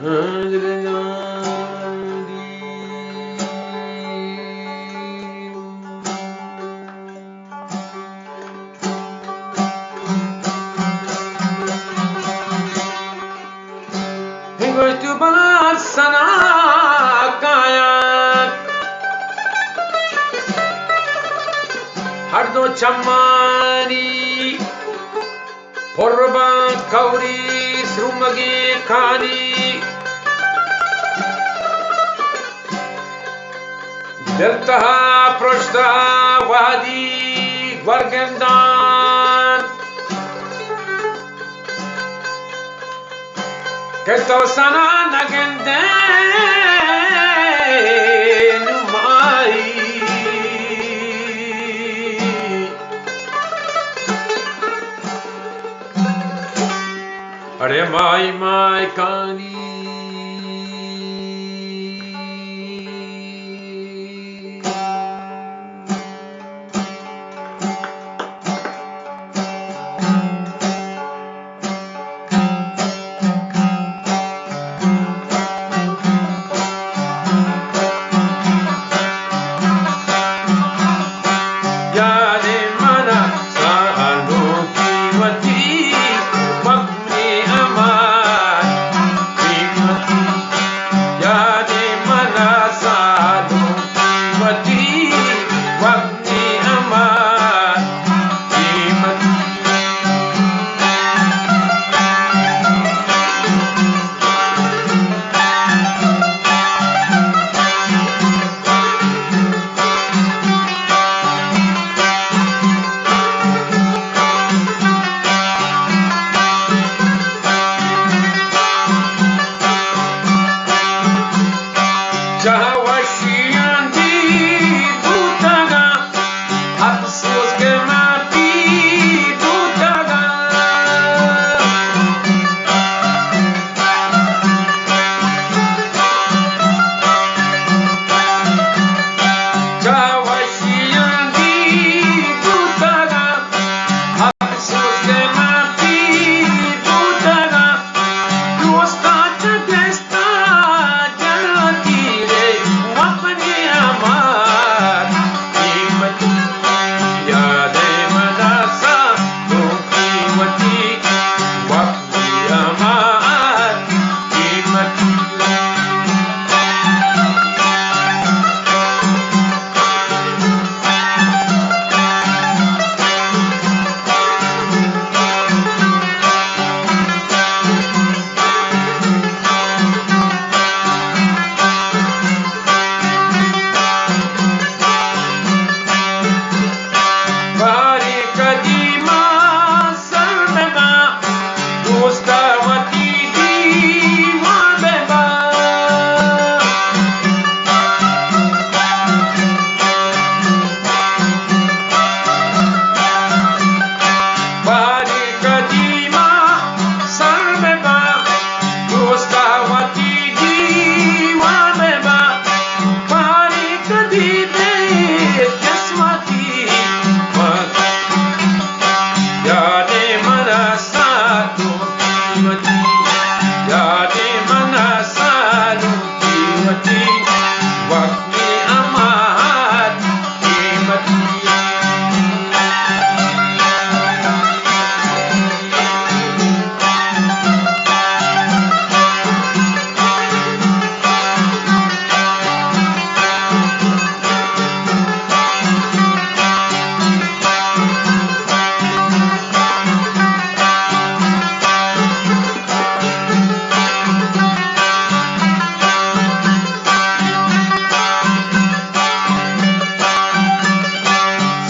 گوشت بر سنا کایاں ہر دو چمانی، پر باں کوری سرومگی کانی۔ دل تہا پرشتا وہدی گورگندان، کہ تو سنا نگندے نمائی۔ اڑے مائی مائی کانی۔ یاد من سالونکی وتی وقت ہما قیمتی، یاد من سالونکی وتی وقت ہما قیمتی۔ چہ وشیاں دیر بوتگاں، افسوس کہ ما پیر بوتگاں۔ چہ وشیاں دیر بوتگاں، افسوس کہ ما پیر بوتگاں۔ دوستاں چہ دست جنتی رے وپنی امار قیمتی، یاد منا سالونکی وتی وپنی امار قیمتی۔ باری قدیما سر ببا، دوستا وتی دیوان ببا۔ باری قدیما سر ببا، دوستا وتی دیوان ببا۔ باری قدیمیں قسمتی وقت، یاد منا سالونکی وتی، یاد منا سالونکی وتی وقت امار قیمتی۔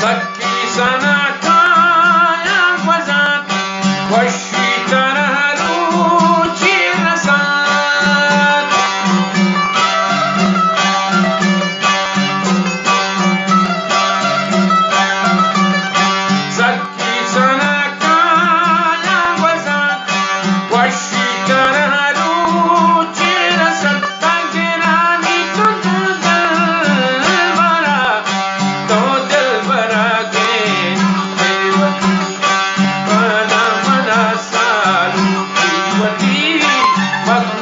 سکی سنا کایاں گوزان، وشی ترا روچی رسان۔ سکی سنا کایاں گوزان، وشی ترا روچے رسد، تاں گرانی تو دلبرا، تو دلبرا گیش ئے وتی، پدا منا سالونکی وتی وقت